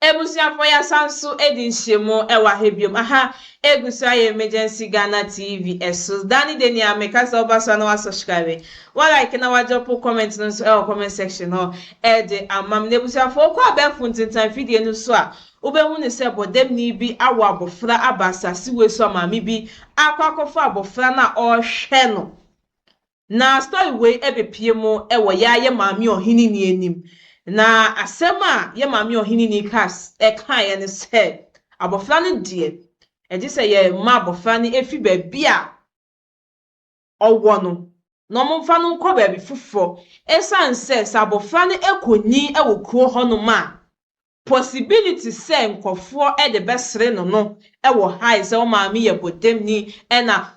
Abusuafoɔ, yɛasan so adi nhyiamu wɔ ha biom. Aha egu so ayɛ Emergency Ghana TV ɛso. Dani de nea meka sɛ ɔba so a na wasubscribe, wa like na wadrop comment no nso ɛwɔ comment section hɔ ɛde ama me. Na abusuafoɔ, kɔ abɛɛfo ntentan fidie no so a, wobɛhu ne sɛ bɔdamni bi awɔ abɔfra aba asase wei so a maame bi akɔ akɔfa abɔfra no a ɔrehwɛ no. Na story wei ɛbɛpie mu ɛwɔ yɛayɛ maame ɔhene ni anim. Na asɛm a yɛ maame ɔhene ni ka ɛkaeɛ ne sɛ abɔfra no deɛ, ɛgye sɛ yɛma abɔfra no efi baabi a ɔwɔ no na ɔmomfa no nkɔ baabi foforɔ, ɛsiane sɛ abɔfra no ɛkɔnyin ɛwɔ kuro hɔnom a, possibility sɛ nkɔfoɔ ɛde bɛsere no ɛwɔ high sɛ wo maame yɛ bɔdamni, ɛna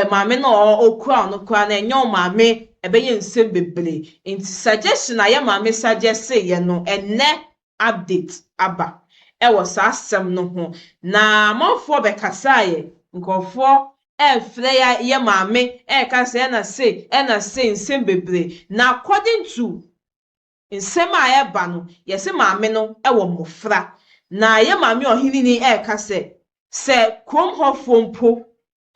maame no a ɔkura no koraa no ɛnyɛ wo maame, ɛbɛyɛ nsɛm bebree. Nti suggestion a yɛ maame suggest yɛ no, ɛnɛ update aba ɛwɔ saa asɛm no ho na amanfoɔ bɛkasaeɛ. Nkurɔfoɔ ɛɛfrɛ yɛ yɛ maame ɛɛka sɛ ɛna se ɛna se nsɛm bebree. Na according to nsɛm a ɛba no, yɛsɛ maame no ɛwɔ mmɔfra, na yɛ maame ɔhene ni ɛɛka sɛ kurom hɔfoɔ mpo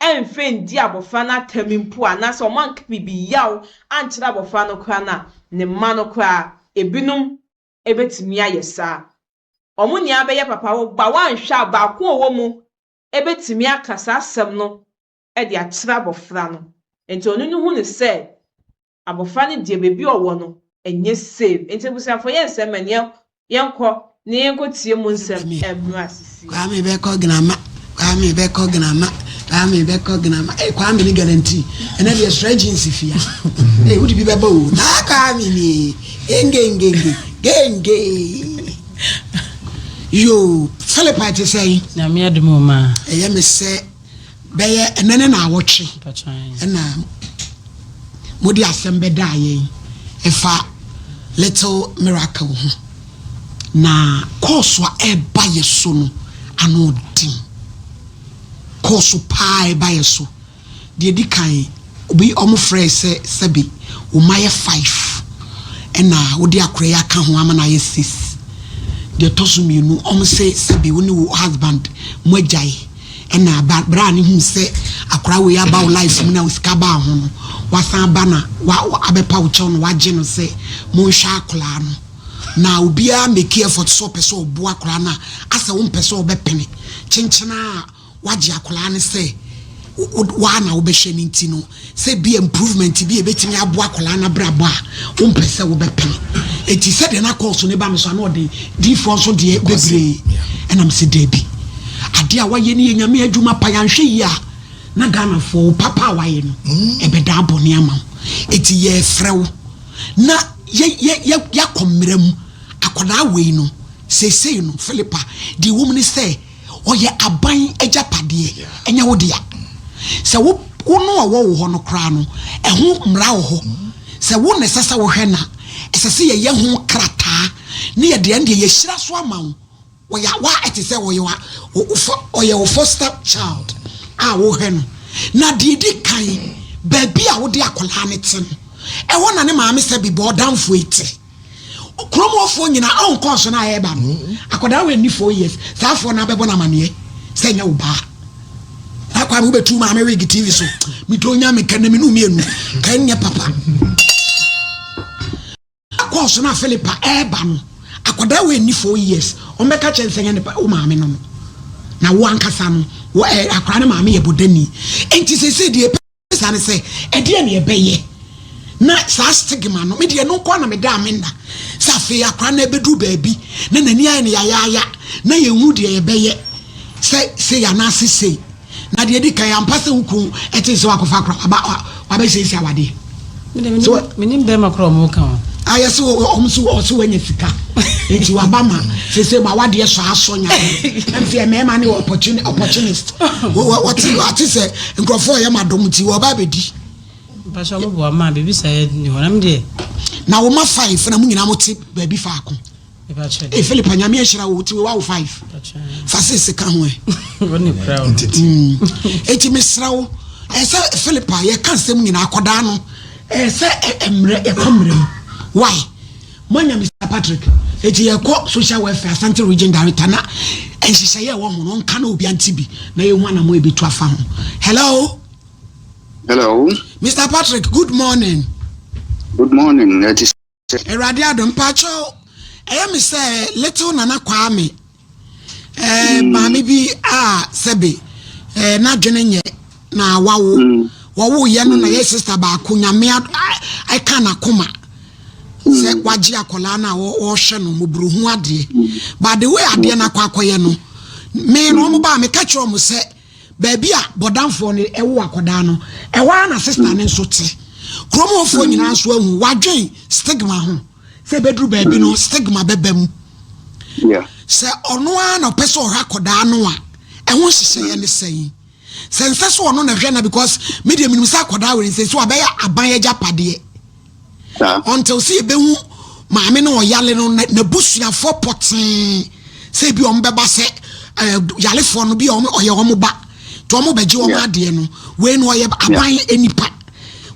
ɛmfɛ ndi abɔfra no atam mpo, anaasɛ ɔmo anka biribi yaw ankyerɛ abɔfra no koraa na ne mma no koraa ebinom ebetumi ayɛ saa. Ɔmo nyinaa bɛyɛ papa wo ba wanhwɛ a, baako a ɔwɔ mu ebetumi aka saa asɛm no ɛde akyerɛ abɔfra no. Nti ɔno no hu ne sɛ abɔfra no deɛ, beebi a ɔwɔ no ɛnyɛ safe. Nti abusuafo, yɛn nsɛm ɛneɛ yɛnkɔ na yɛnkɔ tie mu nsɛm ɛmmerɛ asisi. Kwame bɛkɔ Gnama, Kwame bɛkɔ Gnama, Kwame bɛkɔ Gnama. Ee, Kwame ne guarantee ɛnɛ deɛ srɛ jeans fia. Ee, wode bi bɛba o na Kwame nie ngengenge genge yo. Philip, te sɛ? Nyame adom o, ma. Ɛyɛ me sɛ bɛyɛ ɛnɛ ne na awɔtwe ɛna mode asɛm bɛdaa yɛn ɛfa Little Miracle ho, na kɔɔso a ɛba yɛ so no ano den, kɔɔso paa ɛba yɛ so. Deɛ di kan, obi ɔmo frɛ sɛ sɛbi wɔn ayɛ five ɛna wode akora yi aka ho ama no ayɛ six. Deɛ ɛtɔ so mmienu, ɔmo sɛ sɛbi wo ne wo husband mo agyae, ɛna ba bere a ne hu sɛ akora wei aba wo life mu na wo sika baa ho no, wasan aba na wa abɛpa wo kyɛw no, wagye no sɛ monhwɛ akora no, na obiara make effort sɛ ɔpɛ sɛ ɔboa akora no a, asɛ wompɛ sɛ ɔbɛpene kyenkyena a wagye akora no sɛ waa na wobɛhwɛ no. Nti no sɛ bi improvement bi a ebɛtumi aboa akwadaa no abrabɔ a, wompɛ sɛ wobɛpene. Eti sɛdeɛ na kɔɔso ne ba me so ano ɔde diifoɔ nso deɛ bebree, ɛnam sɛ daabi, adeɛ a wayɛ no yɛ Nyame adwuma pa. Yɛanhwɛ yie a, na Ghanafoɔ wo papa a wayɛ no ɛbɛda abɔne ama wo. Eti yɛfrɛ wo na yɛ yɛ yɛ yɛakɔ mmerɛ mu. Akwadaa wei no seesei no, Philippa, deɛ ɛwɔ mu ne sɛ ɔyɛ aban agyapadeɛ, ɛnyɛ wo dea. Sɛ wo wo no a wɔwɔ hɔ no koraa no, ɛho mmara wɔ hɔ sɛ wo na ɛsɛ sɛ wohwɛ, na ɛsɛ sɛ yɛyɛ ho krataa ne yɛde ɛn deɛ yɛhyira so ama wo. Wɔyɛ wa ɛte sɛ ɔyɛ wa ɔyɛ wo foster child a wohwɛ no. Na deɛ di kan, baabi a wode akwadaa no te no, ɛhɔ na ne maame sɛ bibɔ ɔdanfo yi te. Kurom hɔfoɔ nyinaa ɔnkɔɔ so no a ɛreba no, akwadaa wɔ ani 4 years, saa afoɔ no abɛbɔ no amaneɛ sɛ ɛnyɛ wo baa. Akwa mi wobɛtu maame wig TV so metɔ nya me kɛnɛ me no mmienu kɛnyɛ papa akɔɔ so no a, Philippa, ɛreba no, akwadaa wɔ ani 4 years, ɔmbɛka kyɛn sɛ nyɛ ne wo maame no na wo ankasa no wo ɛ akwadaa no maame yɛ bɔdani. Nti sese deɛ ɛpɛ saa ne sɛ ɛdeɛ ne ɛbɛyɛ na saa stigma no, me deɛ no nkɔ na meda me nna sɛ afei akwadaa no ɛbɛduru baabi na n'ani ayɛ no yayaaya na yɛnhu deɛ yɛbɛyɛ sɛ sei anaasɛ sei. Na deɛ di kan, ampa sɛ wo kun ɛte sɛ wakɔfa akora waba wabɛsiesie awadeɛ? Menim bɛrima korɔ ɔmo ka ho. Ayɛ sɛ ɔmo so ɔso wanya sika nti waba ma sese ma wadeɛ sɔ asɔ nya mfi mmarima ne opportunist wɔte ate sɛ nkurɔfoɔ yɛ ma dɔm nti wɔba abɛdi. Mpakyɛ, ɔmo boa ma biribi saa yɛ ni hɔ nam deɛ. Na wo ma five na mo nyinaa mo te baabi faako? Mepakyɛ. E Philip, Nyame ahyira wo, ti wa wo five, fa six ka ho ɛ. Wɔne kura wo. Eti mesrɛ wo, ɛsɛ Philip a yɛka nsɛm nyinaa, akɔdaa no ɛsɛ mmerɛ yɛkɔ mmerɛ mu. Why moanya Mr Patrick? Eti yɛkɔ social welfare Asante region director na nhyehyɛeɛ ɛwɔ ho no ɔnka na obi ante bi na yɛhu anamɔ ebi to afa ho. Hello. Hello. Mr. Patrick, good morning. Good morning. Ɛte sɛ. Awurade adom, mpakyɛw, ɛyɛ me sɛ little Nana Kwame maame bi a sɛbe n'adwene nyɛ na wawo wɔwo yɛ no na yɛ sister baako Nyame ɛka n'akoma sɛ wagye akwadaa no a wɔrehwɛ no mmɔborɔhu adeɛ, but the way adeɛ no akɔ akɔyɛ no, me no ɔmo baa meka kyerɛ ɔmo sɛ baabi a bɔdamfoɔ no ɛwo akwadaa no, ɛhɔ ara na sister no nso te. Kurom hɔfoɔ nyinaa nso ahu wadwen stigma ho sɛ ɛbɛduru baabi no stigma bɛba mu. Sɛ ɔno ara na ɔpɛ sɛ ɔhwɛ akwadaa no a, ɛho nhyehyɛeɛ ne sɛn? Sɛ nsɛ sɛ ɔno na hwɛ na because me deɛ menim sɛ akwadaa wei nsɛ sɛ wabɛyɛ aban agyapadeɛ until sɛ yɛbɛhu maame no ɔyale no n'abusuafoɔ pɔtee sɛ ebi ɔmo bɛba sɛ yalefoɔ no bi a ɔmo ɔyɛ ɔmo ba nti ɔmo bɛgye ɔmo adeɛ no. Wei no ɔyɛ aban nipa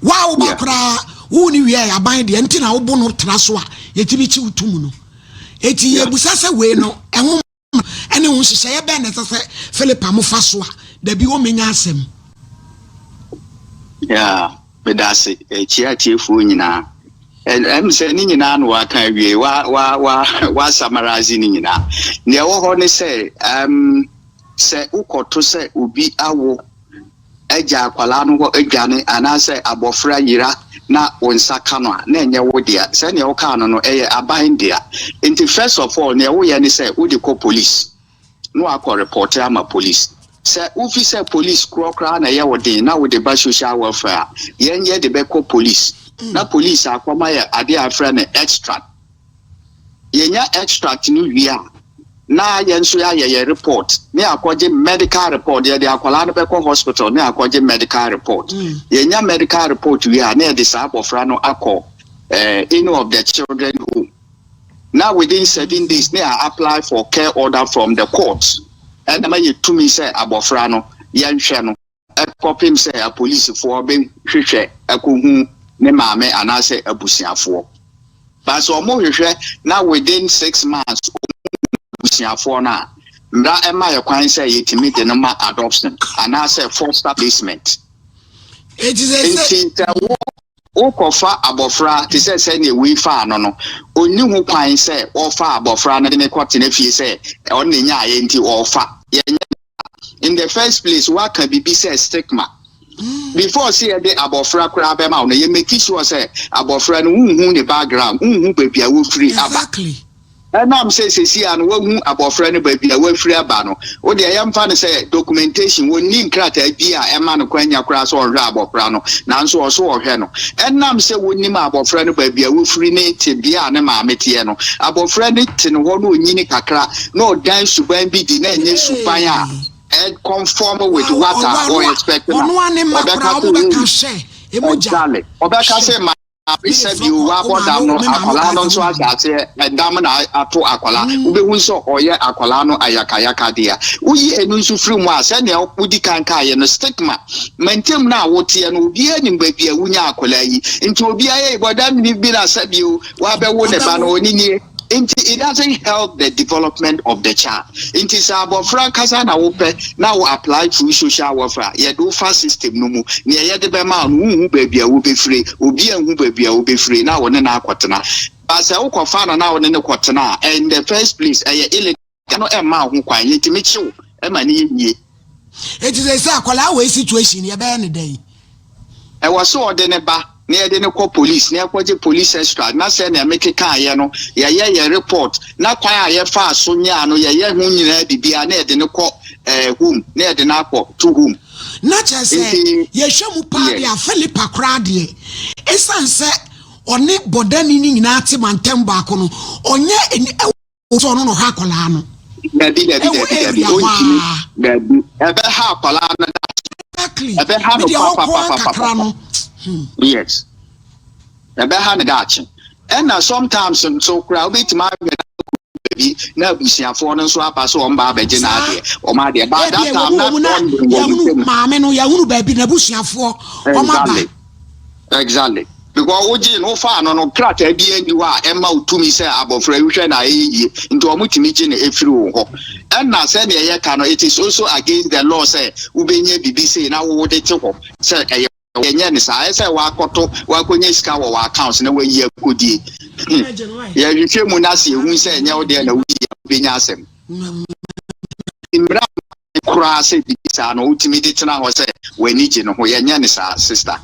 waa wo ba koraa wo ne wie yɛ aban deɛ nti na wobo no tena so a yɛtumi kyi wo tum no. Eti yɛbusa sɛ wei no ɛho ɛne ho nhyehyɛeɛ bɛn na ɛsɛ sɛ Philippa mo fa so a dabi wɔmmɛnya asɛm? Yeah, meda ase. Ɛkyia atiefoɔ nyinaa. Ɛm sɛ ne nyinaa na waka awie, wa wa wa wa summarize ne nyinaa. Nea ɛwɔ hɔ ne sɛ sɛ wokɔto sɛ obi awo agya akwalaa no hɔ adwane anaasɛ abɔfra yira na wo nsa ka no a, na ɛnyɛ wo dea. Sɛnea wokaa no no, ɛyɛ aban dea. Nti first of all, nea woyɛ ne sɛ wode kɔ police na wakɔ report ama police. Sɛ wofi sɛ police korɔ koraa na ɛyɛ wo den na wode ba social welfare a, yɛn yɛ de bɛkɔ police na police akɔma yɛ adeɛ a yɛfrɛ no extract. Yɛnya extract no wie a, na yɛn nso yɛayɛ yɛ report ne akɔgye medical report. Yɛde akwadaa no bɛkɔ hospital ne akɔgye medical report. Yɛnya medical report wie a, na yɛde saa abɔfra no akɔ any of the children home na within 7 days ne a apply for care order from the court. Ɛna ma yɛ tumi sɛ abɔfra no yɛnhwɛ no ɛkɔpem sɛ apolisifoɔ bɛhwehwɛ ɛkɔhu ne maame anaasɛ abusuafoɔ. But sɛ ɔmo hwehwɛ na within 6 months ɔmo abusuafoɔ no a, mmara ɛma yɛ kwan sɛ yɛtumi de no ma adoption anaasɛ foster placement. Eti sɛ Nti sɛ wo wokɔfa abɔfra te sɛ sɛnea wei faa no no, onni ho kwan sɛ ɔfa abɔfra no de ne kɔtena fie sɛ ɔno ne nyaayɛ nti ɔfa. Yɛnyɛ. In the first place, waka biribi sɛ stigma. Before sɛ yɛde abɔfra koraa bɛma wo no, yɛ make sure sɛ abɔfra no wonhu ne background, wonhu baabi a wofiri aba. Ɛnam sɛ sesi a no wahu abɔfra no baabi a wafiri aba no, wo deɛ yɛmfa no sɛ documentation wɔnni nkrataa bi a ɛma no kwan nya koraa sɛ ɔhwɛ abɔfra no, nanso ɔso ɔhwɛ no. Ɛnam sɛ wɔnim abɔfra no baabi a wafiri ne tebea a ne maame teɛ no, abɔfra no te no hɔ na onyini kakra na ɔdan suban bi di na ɛnyɛ suban a ɛ conform with what a ɔ expect na ɔno ane ma koraa ɔmo bɛka hyɛ emu gya. Exactly, ɔbɛka sɛ ma sɛ bi wabɔ dam no, akwadaa no nso ahyɛ aseɛ ɛdam na ato akwadaa. Wobɛhu sɛ ɔyɛ akwadaa no ayakayaka deɛ. Woyi ɛno nso firi mu a, sɛnea wodi kan kaeɛ no, stigma mantam no a woteɛ no, obiara nim baabi a wonya akwadaa yi, nti obiara yɛ bɔdam bi na sɛ bio wabɛwo ne ba no ɔni nie. Nti it doesn't help the development of the child. Nti sɛ abɔfra kasa na wopɛ na wo apply through social welfare, yɛde wo fa system no mu, nea yɛde bɛma no, wonhu baabi a wobɛfire, obi anhu baabi a wobɛfire na wo ne no akɔtena. Ba sɛ wokɔfa no na wo ne no kɔtena a, in the first place ɛyɛ illegal no, ɛmma wo ho kwan, yɛtumi kyew ɛma ne yɛ yie. Eti sɛ akwadaa wei situation yɛbɛyɛ ne dɛn? Ɛwɔ sɛ ɔde ne ba na yɛde ne kɔ police na yɛkɔgye police extract na sɛ nea mekekaeɛ no, yɛyɛ yɛ report na kwan a yɛfaa so nyaa no, yɛyɛ ho nyinaa biribiara na yɛde ne kɔ home na yɛde no akɔ to home. Na kyerɛ sɛ yɛhwɛ mu paa deɛ a, Philippa koraa deɛ, ɛsiane sɛ ɔne bɔdani no nyinaa te mantam baako no, ɔnyɛ ɛni ɛwɔ sɛ ɔno na ɔhwɛ akwadaa no. Dabi, dabi. Ɛwɔ Dabi, dabi. area hɔ Ɔntumi. a. Dabi, ɛbɛha akwadaa no da. Ɛbɛha no Medeɛ hɔ koraa papapapapa. kakra no. Yes, ɛbɛha ne daakye. Ɛna sometimes nso koraa wobɛtumi ahwɛ na baabi na abusuafoɔ no nso aba sɛ wɔn ba abɛgye n'adeɛ, wɔn adeɛ ba that Ebi time ɛwɔ na mu na bond wɔ yɛhunu ntam. maame no, yɛhunu baabi n'abusuafoɔ wɔn aba. Exactly, because. Because wogyee no, wofaa no no, krataa biara nni hɔ a ɛma wo tumi sɛ abɔfra yi wohwɛ no a ɛyɛ yie, nti wɔtumi gye no firi wo hɔ. Ɛna sɛdeɛ yɛka no, it is also against the law sɛ wobɛnya biribi sei na wo wode te hɔ sɛ ɛyɛ yɛnyɛ no saa. Ɛyɛ sɛ woakɔto, woakɔnya sika wɔ w'accounts na woayi akɔdie. Yɛhwehwɛ mu na sɛ yɛhu sɛ ɛnyɛ wo deɛ na wodi a, wobɛnya asɛm. Mmara koraa sɛ biribi saa no wotumi de tena hɔ sɛ w'ani gye no ho. Yɛnyɛ no saa, sister.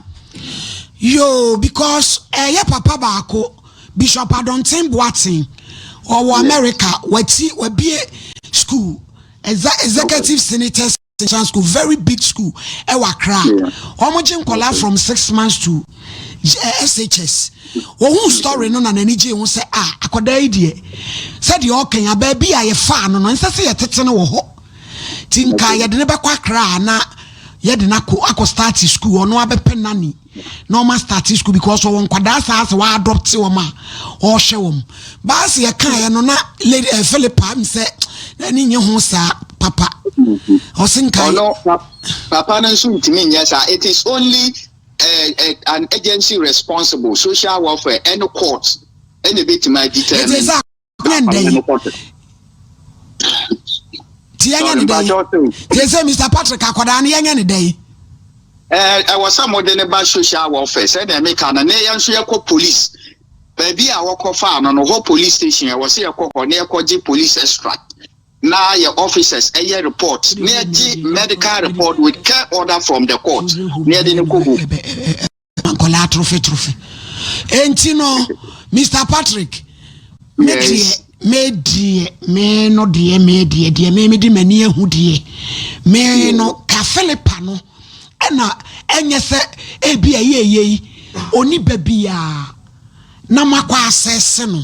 Yoo because ɛyɛ papa baako Bishop Adonten Boateng ɔwɔ America wati wabie school executive senators school, very big school ɛwɔ Accra. Wɔn gye nkɔla from 6 months to SHS. Ohun story no na n'ani gye ho sɛ a akɔdaa yi deɛ, sɛdeɛ ɔkɛn abaa bi a yɛfaa no no nsɛ sɛ yɛtete no wɔ hɔ, ti nka yɛde ne bɛkɔ Accra na yɛde no akɔ start school. Ɔno abɛpɛ nani na ɔma start school because ɔwɔ nkwadaa saa sɛ wɔadopt wɔn a ɔrehwɛ wɔn. Baasi yɛkaeɛ no na lady Philippa m sɛ n'ani nye ho saa papa ɔsi nka. Ɔno papa no nso ntumi nyɛ saa. It is only an agency responsible, social welfare ɛne court, ɛna ebetumi adetermine. Eti sɛ akɔnyɛ ndɛ yi ti yɛnyɛ ne dɛ yi ti sɛ Mr Patrick, akwadaa no yɛnyɛ ne dɛ yi. Ɛwɔ sɛ mode ne ba social welfare sɛdeɛ meka no, ne yɛn nso yɛkɔ police baabi a wɔkɔ faa no hɔ, police station. Ɛwɔ sɛ yɛkɔ hɔ na yɛkɔgye police extract na yɛ officers ɛyɛ report na yɛgye medical report with care order from the court na yɛde ne kɔ home. Nkɔla atorofe torofe. Enti no, Mr Patrick, me deɛ, me deɛ, me no deɛ, me deɛ deɛ me me de m'ani ehu deɛ, me no ka Philippa no, ɛna ɛnyɛ sɛ ebi ɛyɛ ɛyɛ yi oni baabi a na makɔ asɛse no,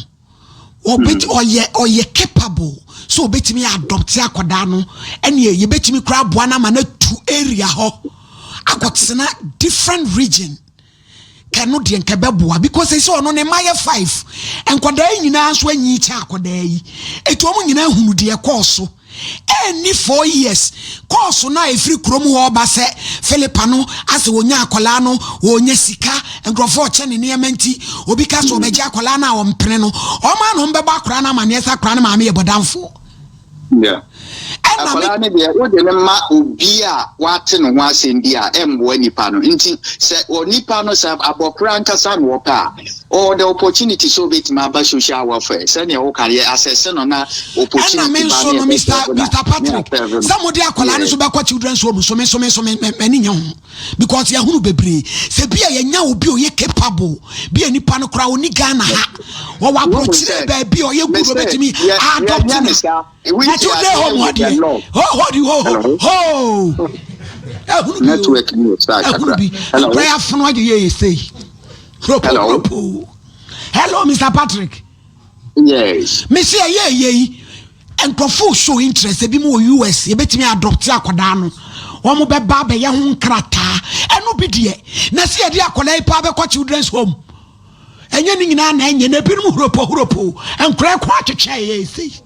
ɔbɛti ɔyɛ capable so ɔbɛtumi adopt akwadaa no, ɛne yɛbɛtumi kora aboa no ama no atu area hɔ akɔtena different region. Kɛno deɛ nkɛ bɛboa because ɛsɛ ɔno ne mma yɛ five, nkwadaa yi nyinaa nso anyi kyɛ akwadaa yi, etu wɔn nyinaa hunu deɛ kɔɔ so. Ɛnni 4 years kɔɔso no a ɛfiri kurom hɔ ɔba sɛ Philippa no asɛ wɔnya akwadaa no, wɔnya sika, nkurɔfoɔ ɔkyɛ ne nneɛma, nti obi ka sɛ ɔbɛgye akwadaa no a ɔmpene no, ɔma no ɔmbɛbɔ akwadaa no amanneɛ sɛ akwadaa no maame yɛ bɔdamfoɔ. Ɛna akwadaa no deɛ, wode ne ma obi a wate ne ho asɛm bi a ɛmmoa nipa no, nti sɛ onipa no sɛ abɔfra ankasa na wɔpɛ a, ɔwɔ the opportunity sɛ obɛtumi aba social welfare sɛnea woka yɛ asɛse no na opportunity ɛna me ba nso ne no yɛbɛserve Mr na Mr ne Patrick, aserve no. Sɛ mode akwadaa no nso bɛkɔ children's home so, me nso me nso me m'ani nyɛ ho because yɛhunu bebree sɛ bi a yɛnya obi a ɔyɛ capable bi a nipa no koraa ɔni Ghana ha, wɔwɔ aburokyire baabi a ɔyɛ good, ɔbɛtumi adopt yɛnyɛ no ne saa. Na children home hɔ deɛ, ho ho di ho ho ho ehunu bi o. Network ni o saa ehunu kakra. bi. Hello. Nkura yɛ afono agye yɛ yɛ sei ropo. Hello. Ropo, hello, Mr Patrick. Yes. Mesi ɛyɛ ɛyɛ yi, nkurɔfoɔ show interest, ebi mu wɔ US, yɛbɛtumi adopt akwadaa no, wɔn bɛba abɛyɛ ho nkrataa. Ɛno bi deɛ, na sɛ yɛde akwadaa yi paa bɛkɔ children's home, ɛnyɛ ne nyinaa na ɛnyɛ na ebinom huropo huropo nkura ɛkɔ atwetwe ɛyɛ ɛsei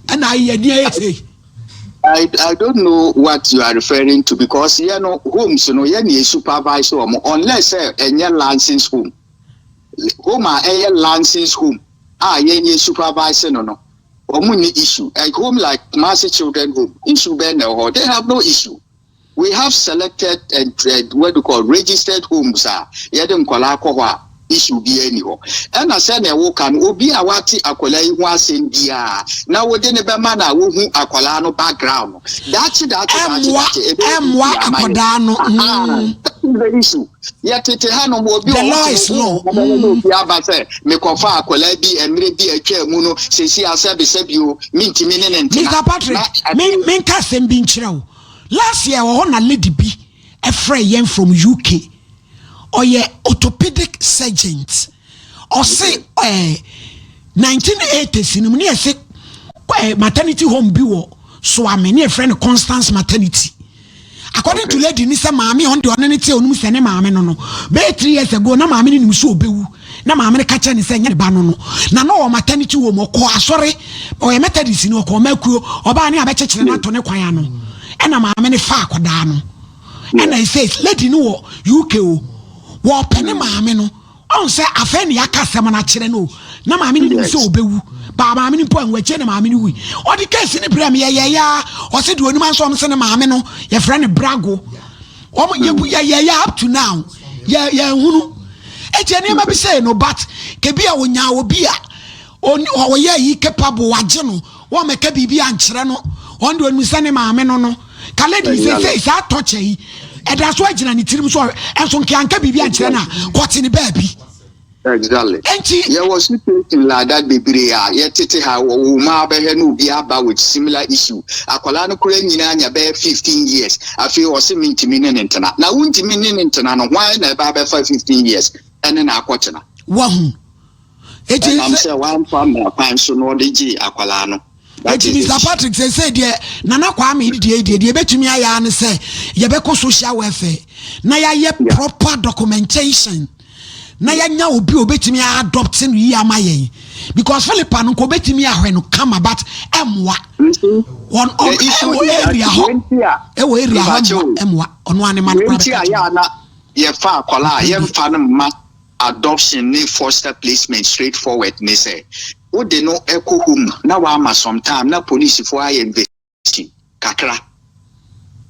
ɛna ayɛ ni ɛyɛ sei. I don't know what you are referring to because homes no yɛ ne supervise wɔn unless sɛ ɛnyɛ license home. Home a ɛyɛ license home a yɛn yɛ supervise no, wɔn ni issue. A home like Kumasi Children Home, issue bɛn na ɛwɔ hɔ? They have no issue. We have selected and what do you call, registered homes a yɛde nkwadaa kɔ hɔ a issue biara ni hɔ. Ɛna sɛnea ɛwɔ no, obi a wate akwadaa yi ho asɛm biara na wode ne bɛma na wohu akwadaa no background no, daakye daakye daakye ɛmmoa daakye ɛbɛyɛ ɛmmoa easy ama yɛn. Akwadaa no. Aha, that is the issue. Yɛtete hanom, obi The wɔ law is law. hɔ na obi aba sɛ mekɔfa akwadaa bi mmerɛ bi a atwa mu no, sɛsi asɛbesɛbi o, mentumi ne ne ntena. Mr Patrick, Na menka asɛm bi nkyerɛ wo. Last year wɔ hɔ na lady bi ɛfrɛ yɛn from UK, ɔyɛ orthopedic surgeon. Ɔse 1980s no mu ne yɛse maternity home bi wɔ Soame ne yɛfrɛ no Constance Maternity. According to lady ni, sɛ maame ɔno deɛ, ɔne ne te onum sɛ ne maame no bɛyɛ 3 years ago na maame no nim so ɔbɛwu, na maame no ka kyerɛ ne sɛ nyɛ ne ba no na ɔwɔ maternity home. Ɔkɔ asɔre, ɔyɛ Methodist ni, ɔkɔ ɔmakuo, ɔbaa ne abɛkyekyere no ato ne kwan ano, ɛna maame no fa akɔdaa no. Ɛna ɛsɛ lady no wɔ UK o. Wɔpɛ ne maame no. Ɔn sɛ afei ne yɛaka asɛm no akyerɛ no o. Na maame no nim sɛ ɔbɛwu. Baa maame no mpo anwu akyire na maame no wui. Ɔde case no brɛɛ me yɛyɛeɛ ara. Ɔse deɛ ɔnim ara nso ɔmo se ne maame no yɛfrɛ no Brago. Ɔmo yɛ yɛyɛeɛ up to now yɛ yɛnhunu. Enti nneɛma bi sei no but kebi a ɔnyaa obi a ɔni ɔyɛ ayi capable wagye no wɔmmɛka biribi ankyerɛ no ɔno deɛ ɔnim sɛ ne maame no no. Ka lady yi seesei saa torture yi ɛda so agyina ne tirim so ɛnso nka anka biribi ankyerɛ no a kɔte ne baabi. Exactly. Enti yɛwɔ situation like that bebree a yɛtete ha wɔ wo ma abɛhwɛ na obi aba with similar issue. Akwadaa no koraa nyinaa anya bɛyɛ 15 years. Afei ɔse mentumi ne ne ntena. Na wontumi ne ne ntena no, hwan na ɛba abɛfa 15 years ɛne no akɔtena? Wahu. Eti Ɛnam sɛ wamfa mmara kwan so na ɔde gyee akwadaa no. Eti Mister Patrick seesei deɛ Nana Kwame deɛ deɛ deɛ ebetumi ayɛ ara ne sɛ yɛbɛkɔ social welfare na yɛayɛ proper documentation na yɛanya obi a obetumi adopt no yie ama yɛn because Philippa no nka obetumi ahwɛ no kama but ɛmmoa wɔn ɔn ɛwɔ area hɔ ɛwɔ area hɔ ɛmmoa ɛmmoa ɔno ara ne ma no koraa bɛka kyerɛ. Yɛfa akwadaa a yɛmfa no mma adoption ne foster placement straight forward ne sɛ wode no kɔ home na wama some time na polisifoɔ ayɛ investigation kakra.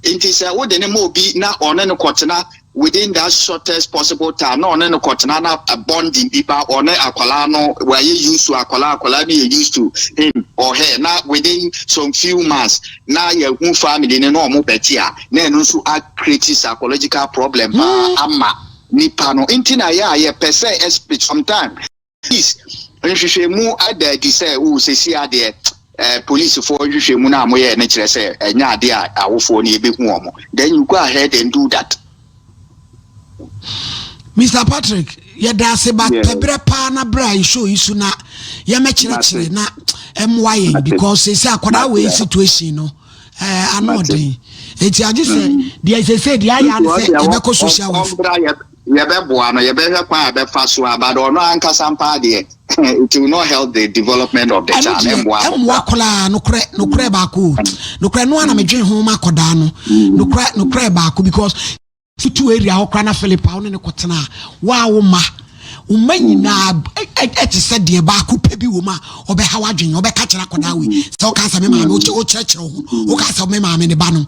Nti sɛ wode no ma obi na ɔne no kɔtena within that shortest possible time na ɔne no kɔtena na bonding bi ba ɔne akwadaa no wayɛ used to akwadaa, akwadaa no yɛ used to him or her na within some few months na yɛhu family no na ɔmo bɛte a na ɛno nso a create psychological problem paa ama nipa no. Nti na yɛ a yɛpɛ sɛ ɛsp sometime please nhwehwɛmu ada adi sɛ o sɛsi adeɛ eh, polisifoɔ nhwehwɛmu no a moyɛɛ no kyerɛ sɛ ɛnyɛ adeɛ a awofoɔ no yɛbɛhu wɔn, then you go ahead and do that. Mr. Patrick, yɛda ase ba pɛbrɛ paa na berɛ a show yi so na yɛmɛkyerɛkyerɛ na ɛmmoa yɛn because sɛ akwadaa wei situation no eh, ano ɔden eti agye sɛ mm. deɛ sese deɛ ayɛ ano sɛ yɛbɛkɔ social welfare. Yɛbɛboa no, yɛbɛhwɛ kwan a yɛbɛfa so a, but ɔno ankasa mpa deɛ, it will not help the development of the child. Ɛmmoa ɛmmoa koraa. Nokorɛ nokorɛ baako o, nokorɛ no ana medwen ho ma akɔdaa no. Nokorɛ nokorɛ baako because tutu area hɔ koraa na Philip a wo ne no kɔtena a, wo a wo mma wo mma nyinaa ɛte sɛ deɛ baako pɛ bi wɔ mu a ɔbɛha w'adwene, ɔbɛka kyerɛ akwadaa wei sɛ woka sɛ me maame, wokyerɛkyerɛ wo ho, woka sɛ me maame ne ba no,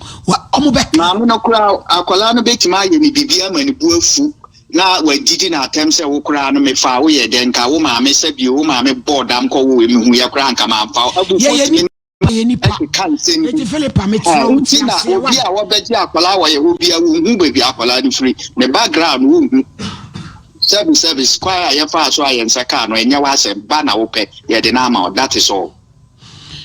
ɔmo bɛka. Maame no koraa, akwadaa no bɛtumi ayɛ ne biribi ama ne bu afu na wadidi no atɛm sɛ wo koraa no mefaa wo yɛ dɛn, nka wo maame sɛbio wo maame bɔɔ dam kɔ wo mehu yɛ koraa nka mamfa wo. Abufuo tumi yɛ nipa ɛkeka nsɛm bi. Eti Philip a mekyerɛ wo Nti na aseɛ obi wa. a wɔbɛgye akwadaa wɔ yɛ hɔ bia wɔnhu baabi akwadaa no firi, ne background wɔnhu. Service service kwan a yɛfaa so a yɛn nsa kaa no ɛnyɛ w'asɛm, ba na wopɛ yɛde no ama wo, that is all.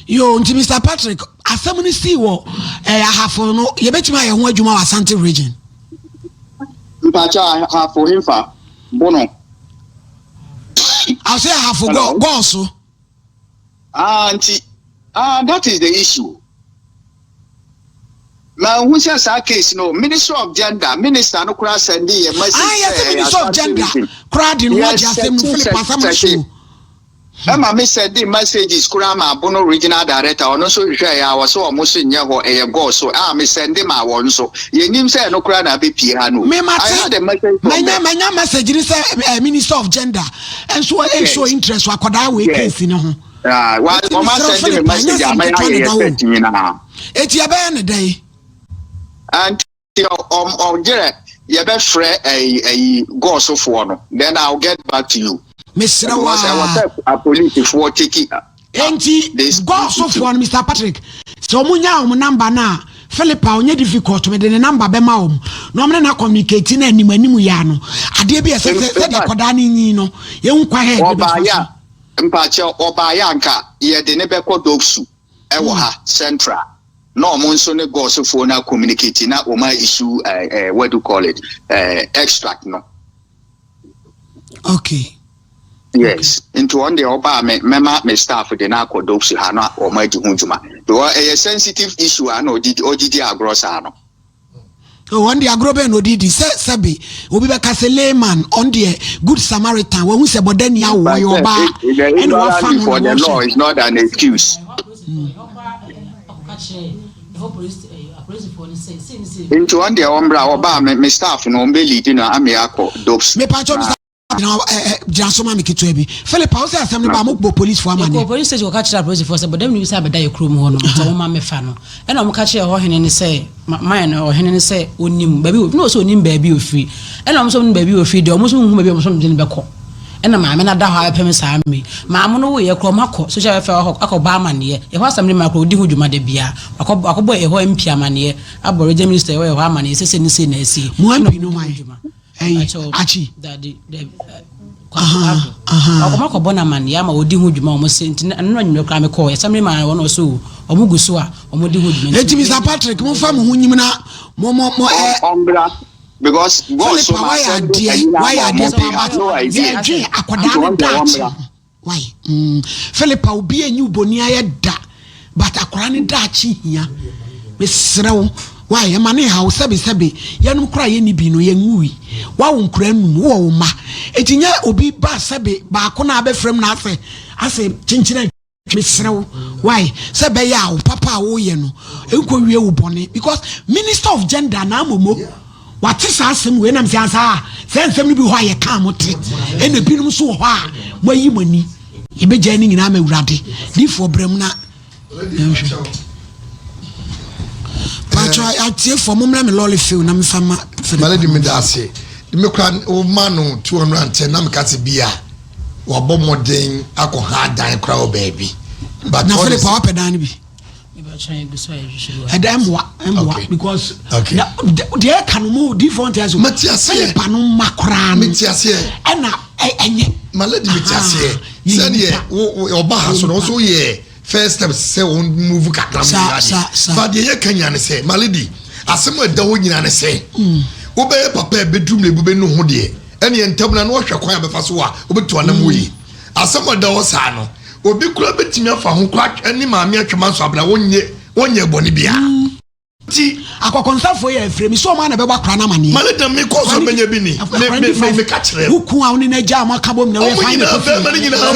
Yoo nti Mister Patrick asɛm no sii wɔ eh, Ahafo no yɛbɛtumi ayɛ ho adwuma wɔ Asante region? Mpakyɛ Ahafo hemfa? Bono. Ase Ahafo gɔ gɔɔ so. Ah nti ah that is the issue. Manhu sɛ saa case no Ministry of Gender minister no koraa sɛnde yɛ message Ah sɛ yɛsɛ ɛyɛ Ministry of Ashanti Gender region. koraa de ne ho agye asɛm no Yɛsɛkye Philip asɛm no sɛkye so. Ɛma me sɛnde messages koraa ma Abono regional director, ɔno nso hwehwɛɛ a ɔse ɔmo so nyɛ hɔ ɛyɛ gɔɔ so a me sɛnde maa wɔn nso. Yɛnnim sɛ ɛno koraa na abɛpie ha no o. Me I mate had a message from manya the manya message ni sɛ eh, Minister of Gender nso eh, show Yes. interest wɔ akwadaa wei Yes. case no ho. Ah, wa Eti wɔn mesrɛ asɛnde me Philip ɛnyɛ message asɛm ama ketewa yɛayɛ na yɛ ɛda hɔ search o. nyinaa. Eti ɛbɛyɛ ne dɛn? Nti ɔm ɔgyerɛ yɛbɛfrɛ ɛyi ɛyi gɔɔsofoɔ no then I will get back to you. Mesrɛ wo Because ɛwɔ aa. sɛ apolisifoɔ take up Enti this gɔɔ issue. sofoɔ no Mister Patrick sɛ ɔmo nya ɔmo number no a Philip a ɔnyɛ difficult mede ne number bɛma ɔmo na ɔmo ne no acommunicate na anim anim yi ara no adeɛ bi a ɛsɛ In, sɛ in sɛdeɛ fact, akwadaa no nyin no yɛhu kwan a yɛde bɛfa ɔbaayɛ so. a mpakyɛ ɔbaayɛ a nka yɛde ne bɛkɔ Dopsu ɛwɔ ha Central na ɔmo nso ne gɔɔsofoɔ no acommunicate na ɔmo a issue eh, eh, what do you call it eh, extract no. Okay. Yes, nti wɔn deɛ ɔbaa me mɛma me staff de no akɔ Dopsu ha na wɔn adi ho dwuma because ɛyɛ sensitive issue a na ɔdi ɔdi di agorɔ saa no. Oh, wɔn deɛ agorɔ bɛn na ɔdi di sɛ sɛbe obi bɛka sɛ layman ɔn deɛ good samaritan wɔn sɛ bɔdani awo But ɔyɛ sɛ ɔbaa it, the ɛna wafa ignorance no before na the law wɔhwɛ. is not an excuse. Ɛhɔ polisi ɛyi apolisifoɔ no sɛ sei ne sei. Nti wɔn deɛ wɔn bra wɔba a me me staff no wɔn bɛ lead no ama yɛakɔ dopes. Mepatwɔ Mr. Gyina ɛ ɛ gyina so ma me ketewa bi. Philip a wosɛ asɛm no ba mo bɔ police fo Yɛkɔɔ amaneɛ. police station kɔka kyerɛɛ apolisifoɔ sɛ bɔdam no bi sɛ abɛda yɛ kurom hɔ nom nti ɔmo ma mɛfa no. Ɛna ɔmo ka kyerɛɛ hɔ hene no sɛ ma man no ɔhene no sɛ ɔnim baabi na ɔsɛ ɔnim baabi ofiri. Ɛna ɔmo sɛ ɔmo nim baabi ofiri deɛ ɔmo nso nhu baabi a ɔmo nso de no bɛkɔ. Ɛna maame no ada hɔ abɛpem saa mmerɛ yi. Maame no woeɛ koraa ɔmo akɔ social welfare hɔ akɔbɔ amaneɛ. Ɛhɔ asɛm no ma koraa ɔdi ho dwuma da biara. Wakɔ wakɔbɔ ɛhɔ MP amaneɛ, abɔ region minister ɛwɔ ɛhɔ amaneɛ sɛ sei ne sei na asie. Mo Ɛna MP ɔmo no di ho hwan? dwuma. Ɛyi Akyi. Ɔmo akɔbɔ no amaneɛ ama ɔdi ho dwuma ɔmo se nti ɛno na nwummerɛ koraa mekɔɔ ɛsɛm maa wɔn ɔsɛ o ɔmo gu so a ɔmo di ho dwuma nti. Eti Mr Patrick mo fa mo ho nyim na mo mo mo ɛ. Ɔmbra because God so Philip ma wayɛ send adeɛ ɛyi na wayɛ ama adeɛ ɔmo they paa have but no idea. yɛdwen akwadaa Nti no wɔn deɛ daakye wɔmmra. ho. Why? Mm. Philip a obi enyi wo boni ayɛ da but akwadaa no daakye hia. Mesrɛ wo why ɛma ne haw sɛbe sɛbe yɛnom koraa yɛnni bi no yɛnwui. Woawo nkwadaa num wowɔ wo mma eti nyɛ obi ba sɛbe baako na abɛfrɛ mu na asɛ asɛ kyenkyena Mesrɛ wo why sɛ ɛbɛyɛ a wo papa a woyɛ no nkɔ wie wo bɔne because minister of gender naa momo wate saa asɛm wei nam sɛ ansa a sɛ nsɛm no bi hɔ a yɛka a mote ɛna binom nso wɔ hɔ a moayi mo ani yɛbɛgyae ne nyinaa ma awurade difoɔ brɛ mu na yɛnhwɛ patro atiefoɔ mommrɛ me lɔle fiw na mefa ma Malady meda ase me kora wo ma no 210 na meka se bi a wabɔ mmɔden akɔ ha dan koraa wɔ baabi. But na Philip wapɛ dan no bi. Ɛda mmoa mmoa because deɛ ɛka no mu different ɛso. Mate aseɛ. Philip ano mma koraa no. Mate aseɛ. Ɛna ɛnyɛ. My lady mate aseɛ. Sɛdeɛ ɔba ha so no ɔso yɛ. First step sɛ wɔn move kakra mu yɛ adeɛ. Fa deɛ yɛ ka nyina ne sɛ, my lady, asɛm a ɛda hɔ nyina ne sɛ, wobɛyɛ papa a ɛbɛduru mmerɛ bi wobɛnu ho deɛ, ɛneɛ ntɛm no na wahwɛ kwan a bɛfa so a wobɛtu anam wɔ yi. Asɛm a ɛda hɔ saa no, obi koraa bɛtumi afa ho koraa ne maame atwam aso abena wonyɛ wonyɛ bɔne biara. Nti. Akɔkɔnsafoɔ yi afiri me sɛ ɔmo ara na ɛbɛbɔ akora no amaneɛ. Mane da me kɔ so menya bi ni. Me me me me ka kyerɛ. Wo kun a wo ne no agya a mo aka bom na woyɛ Ɔmo fine na nyinaa kɔ fie. bɛrima no nyinaa. Sɛ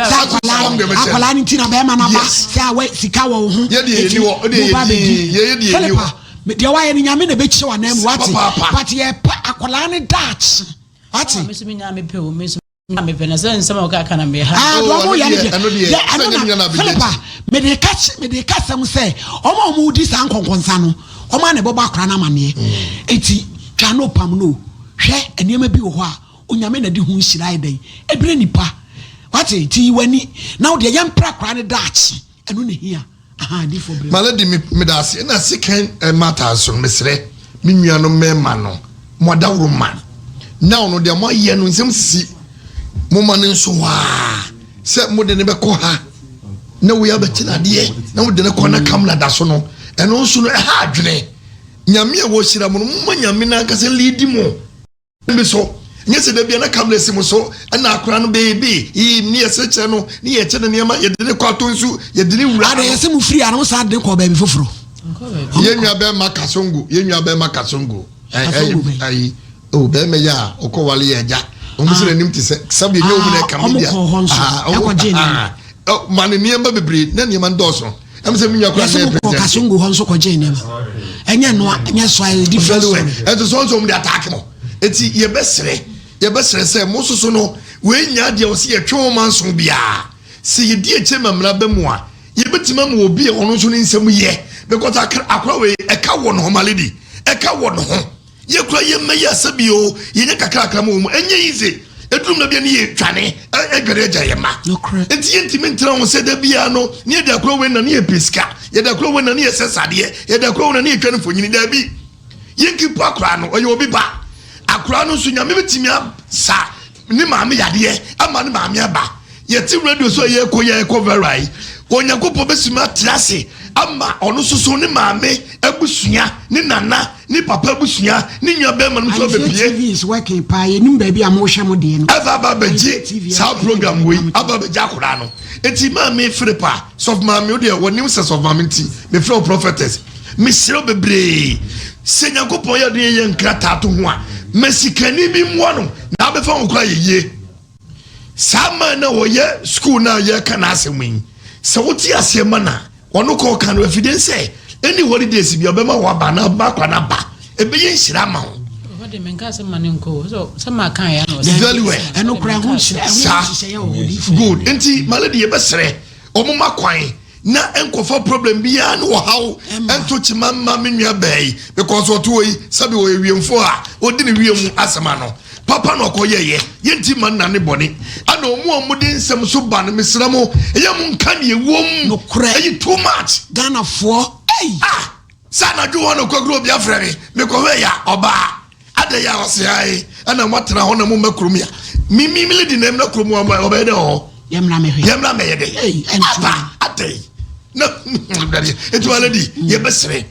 sɛ akwadaa akwadaa no nti na bɛrima no aba sɛ awɛ sika wɔ wo ho. Yɛ deɛ Eti yɛni hɔ deɛ mo ba yɛ bɛdi. din yɛ yɛ deɛ yɛni Philippa hɔ. me deɛ wayɛ no Nyame na ɛbɛkyerɛ w'anan mu wate Papaapa. but yɛpɛ akwadaa no daakye wate. Me nso menya mepɛ o me nso. Na mepɛ na sɛ nsɛm a wɔka ka na meyɛ ha. Ah, Oh, deɛ ɔmo ɛno yɛ no deɛ, deɛ, ɛno deɛ, deɛ sɛ ɛno nyɛ me na nua na abɛdi Philip a akyi. mede ka kye mede ka sɛm sɛ ɔmo a ɔmo di saa nkɔnkɔnsa no ɔmo a na ɛbɛbɔ akora no amaneɛ eti twa no pam no hwɛ nneɛma bi wɔ hɔ a onyame na de ho nhyira ayɛ dɛn ebire nipa wate nti yi w'ani na wo deɛ yɛmpra akora no daakye ɛno na ehia. Malady me meda ase ɛna second eh, matter nso no mesrɛ me nuanom mmarima no mo adaworo ma now no deɛ moayɛ no nsɛm sisi mo ma no nso hɔ a sɛ mode no bɛkɔ ha na wei abɛkye no adeɛ na wode no kɔ na kam na da so no ɛno nso no ɛha adwene nyame a wɔhyira mo no moma nyame no ankasa leadi mo bi so nyɛ sɛ da bia na kamera si mo so ɛna akora no beebi yi ne yɛsɛ kyerɛ no ne yɛkyɛ no nneɛma yɛde ne kɔ ato nsu yɛde ne wura Ada yɛsɛ mo firi ano saa de kɔ baabi foforɔ. Yɛn nua bɛrima kasongo yɛn nua bɛrima kasongo ayi o bɛrima yi a ɔkɔ wale yɛ agya wɔn sɛ n'anim te sɛ sɛbi enye omi na ɛka media ɔmo kɔ hɔ nso ɛkɔ gye nneɛma ma ne nneɛma bebree na nneɛma dɔɔso. Ɛmu sɛ mi nua kura Yɛsɛ ne mo kɔ president. Kasongo hɔ nso kɔgye nneɛma. Ɛnyɛ noa, ɛnyɛ so ayɛ different Very well. story. Ɛnso so nso wɔn de attack mo. Eti yɛbɛsrɛ, yɛbɛsrɛ sɛ mo soso no wei nya adeɛ wɔ sɛ yɛtwe wɔn manso biara. Sɛ yɛdi akyire ma mmara bɛ mu a, yɛbɛtumi ama obi a ɔno nso ne nsɛm yɛ. Because akora wei ɛka wɔ ne ho, my lady, ɛka wɔ ne ho. Yɛ kura yɛ mma yi asɛ bi o, yɛ nya kakrakra ma wɔn mu, ɛnyɛ easy. Ɛduru mmerɛ bi a ne yɛ dwane, ɛdwane agya yɛ mma. Nti yɛ ntumi ntena ho sɛ da biara no, ne yɛde akora wei na ne yɛ pɛ sika, yɛde akora wei na ne yɛ sɛ sadeɛ, yɛde akora wei na ne yɛ twa no mfonyini, daabi. Yɛ nkipu akora no, ɔyɛ obi ba. Akora no nso Nyame bɛtumi asa ne maame yadeɛ ama ne maame aba. Yɛte radio so a yɛkɔ yɛkɔ vera yi, Onyankopɔn bɛsumi ate ase ama ɔno nso so ne maame abusua, ne nana, ne papa abusua, ne nua bɛrima no nso Anifie abɛpie. TV is working paa yɛnim baabi a mohwɛ mo deɛ no. Ɛfa aba abɛgye Anifie TV saa ɛyɛ program wei baabi aba abɛgye akwadaa no. Eti maame Philippa, sɔfo maame wo deɛ wɔnim sɛ sɔfo maame nti mefrɛ wo prophetess. Mesrɛ wo bebree sɛ Nyankopɔn yɛ adeɛ yɛ nkrataa to ho a, ma sikani bi mmoa no na abɛfa ho koraa yɛ yie. Saa man no a wɔyɛ sukuu no a yɛreka n'asɛm yi, sɛ wote aseɛ ma no a, ɔno kɔ ɔka no afidie sɛ Any holidays bi ɔbɛma waba na ɔba na ba. Ɛbɛyɛ nhyira ama wo. Very well. Ɛno kora ho nhyira ɛho nhyehyɛeɛ wɔ hɔ di. Good. Nti my lady yɛbɛsrɛ ɔmo ma kwan na nkɔfa problem biara ne ɔhaw ɛnto kyima mma me nua bɛɛ yi because ɔto hɔ yi sɛbi ɔyɛ wiemfo a ɔdi ne wiem asɛm ano papa na ɔkɔ yɛyɛ yɛnti ma nna ne bɔne ɛna ɔmo a ɔmo de nsɛm so ba no mesrɛ mo ɛyɛ mo nka ne ɛwom Nokorɛ. ɛyɛ too much. Ghanafoɔ ei. Ah sɛ anadwo hɔ na kwakuro obi afrɛ me mekɔhwɛ ya ɔbaa adɛ yɛ a ɔse ae ɛna moatena hɔ na momma kurom ya me me me lady na ɛmna kurom hɔ ɔbɛyɛ dɛ ɔhɔ yɛmmra mɛhwɛ yɛmmra mɛyɛ dɛ aba adɛ na ɛti wa lady yɛbɛsrɛ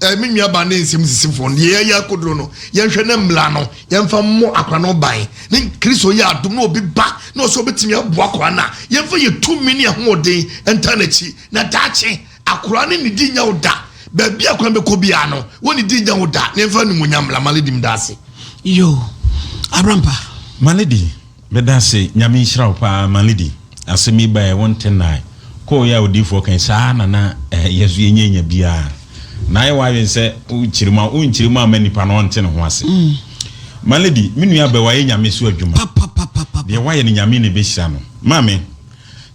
eh, me nua ba ne nsɛm sisifoɔ no deɛ yɛyɛ akoduro no yɛnhwɛ ne mmla no yɛmfa mmɔ akora no ban ne kristo yɛ adom na obi ba na ɔsɛ ɔbɛtumi aboa akora no a yɛmfa yɛ tumi ne ahoɔden nta n'akyi na daakye Akora no nnidi nnya wo da. Baabi a kwan bɛkɔ biara no, wɔnnidi nnya wo da. Ne mfa animuonyam mmra. Malady meda ase. Yoo Abrampa. Malady meda ase nyame nhyira wo paa Malady asɛm yi baɛ wo nte nae kɔɔ yi a odiyifoɔ kan saa na na yɛ so yɛnya nya biaa na ayɛ w'adwene sɛ wo kyiri mu a wo nkyiri mu amma nipa no ɔnte ne ho ase Malady me nua bɛ wayɛ nyame so adwuma deɛ wayɛ no nyame na ɛbɛhyira no maame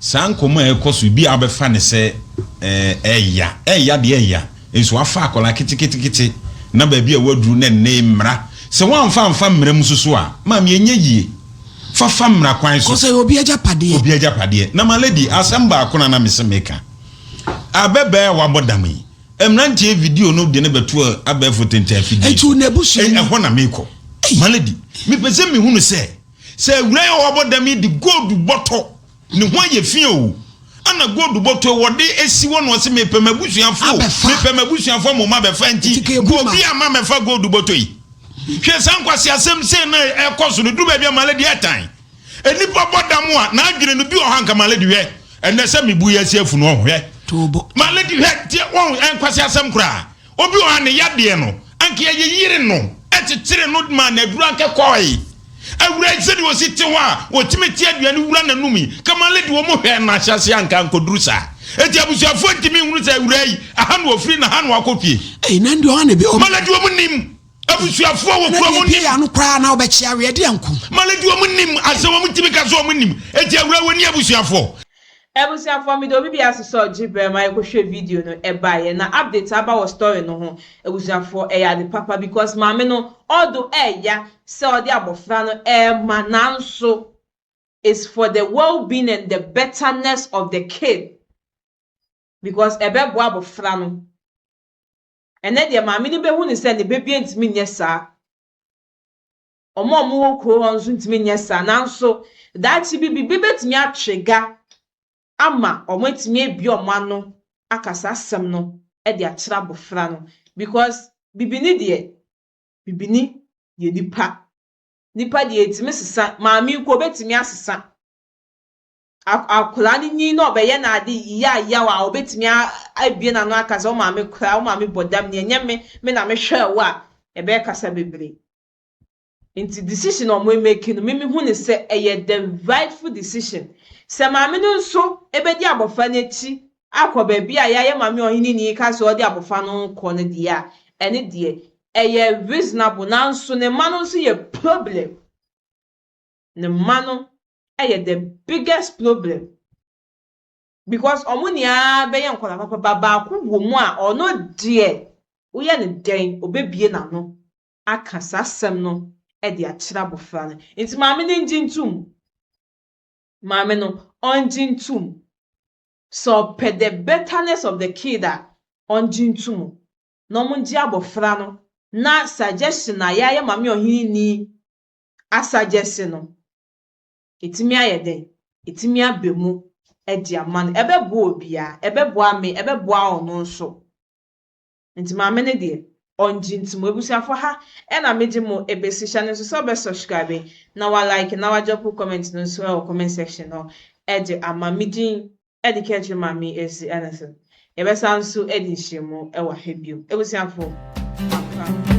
Saa nkɔmmɔ a ɛrekɔ so yi, bi a wobɛfa no sɛ ɛɛya. Ɛɛya deɛ ɛɛya. Nso wafa akwadaa keteketekete na baabi a waduru na ɛnnɛ yi mmara. Sɛ woamfa amfa mmara mu nso so a, maame ɛnyɛ yie. Fa fa mmara kwan so. Kɔ sɛ obi agyapadeɛ. Obi agyapadeɛ. Na my lady, asɛm baako na na mese meka. Abɛbɛɛ a wabɔ dam yi, mmeranteɛ video no de no bɛto abɛɛfo tenten afidie so. Ɛhɔ na mekɔ. My lady, mepɛ sɛ mehunu sɛ. Sɛ awuraa yi a wabɔ dam yi de gold bɔtɔ, ne ho ayɛ fi o, ɛna gold bɔtɔ yi wɔde esi hɔ na ɔse mepɛ m'abusuafo o, mepɛ m'abusuafo ama wɔn abɛfa nti obi ama mɛfa gold bɔtɔ yi. Hwɛ saa nkwaseasɛm sei na ɛkɔ so no, duru baabi a malady ɛtan. Nnipa bɔ dam a, n'adwene no bi wɔ hɔ anka malady hwɛ, ɛnɛ sɛ mebu yi asi afunu ɔho hwɛ. Malady hwɛ, tie wɔn nkwaseasɛm koraa. Obi wɔ hɔ a ne yadeɛ no, anka yɛyeyere no, kyekyere no maa no aduro anka kɔe. Awuraa yi sɛdeɛ ɔsi te hɔ a ɔtumi te aduane wura n'anum yi, kama lady wɔn hwɛɛ no ahyɛaseɛ anka ankɔduru saa. Enti abusuafoɔ ntumi nhunu sɛ awuraa yi, aha na ɔfiri na ha na wakɔ fie. Ei, na ndeɛ ɔha na ebi. Ma lady wɔn nim. Abusuafoɔ wɔ kuro wɔn nim. Na deɛ ano koraa na ɔbɛkye aweɛ deɛ nko. Ma lady wɔn nim asɛm wɔn ntumi ka sɛ wɔn nim. Enti awuraa wɔnni abusuafoɔ. Abusuafoɔ mede obi biara ase sɛ ɔgye berɛ ma yɛkɔhwɛ video no ɛbaeɛ na update aba wɔ story no ho abusuafoɔ ɛyɛ ade papa because maame no although ɛɛya sɛ ɔde abɔfra no ɛɛma nanso it's for the well being and the betterness of the kid because ɛbɛboa abɔfra no ɛnɛ deɛ maame no bɛhu no sɛ ne ba bia ntumi nyɛ saa. Wɔn a wɔwɔ kurow hɔ nso ntumi nyɛ saa, nanso daakye bi biribi betumi atwe ga ama wɔatumi abue wɔn ano aka saa asɛm no de akyerɛ abofra no. Because bibini deɛ, bibini yɛ nipa. Nipa deɛ etumi sesa. Maame yi koraa obetumi asesa. Akwadaa no nyin na ɔbɛyɛ n'ade yaayaw a, obetumi abue n'ano aka sɛ wo maame koraa, wo maame bɔ dam ni, ɛnyɛ me, me na mehwɛɛ wo a, ɛbɛyɛ kasa bebree. Nti decision a ɔmo make no me me hu no sɛ ɛyɛ the rightful decision. Sɛ maame no nso bɛdi abɔfra no akyi akɔ baabi a yɛayɛ maame ɔheneni yi ka sɛ ɔde abɔfra no rekɔ no deɛ a, ɛno deɛ ɛyɛ reasonable nanso ne mma no nso yɛ problem. Ne mma no yɛ the biggest problem because ɔmo nyinaa bɛyɛ nkwadaa papa but baako wɔ mu a ɔno deɛ woyɛ no dɛn ɔbɛbue n'ano aka saa asɛm no de akyerɛ abofra no. Nti maame no ngye ntom. Maame no ɔngye ntom. Sɛ ɔpɛ the betterness of the kid a, ɔngye ntom na ɔmo ngye abofra no na suggestion a yɛayɛ maame ɔheneni asuggest no, ɛtumi ayɛ dɛn? Ɛtumi aba mu de ama no. Ɛbɛboa obiara. Ɛbɛboa me, ɛbɛboa ɔno nso. Nti maame no deɛ ɔngye ntom. Abusuafo ha ɛna megye mo ɛbɛsi hyɛ no nso sɛ wobɛ subscribe na wa like na wa drop comment no nso ɛwɔ comment section hɔ ɛde ama me din ɛde kɛkyerɛ maame ɛsi ɛna so yɛbɛsan nso ɛde nhyiamu ɛwɔ ha bio abusuafo akra.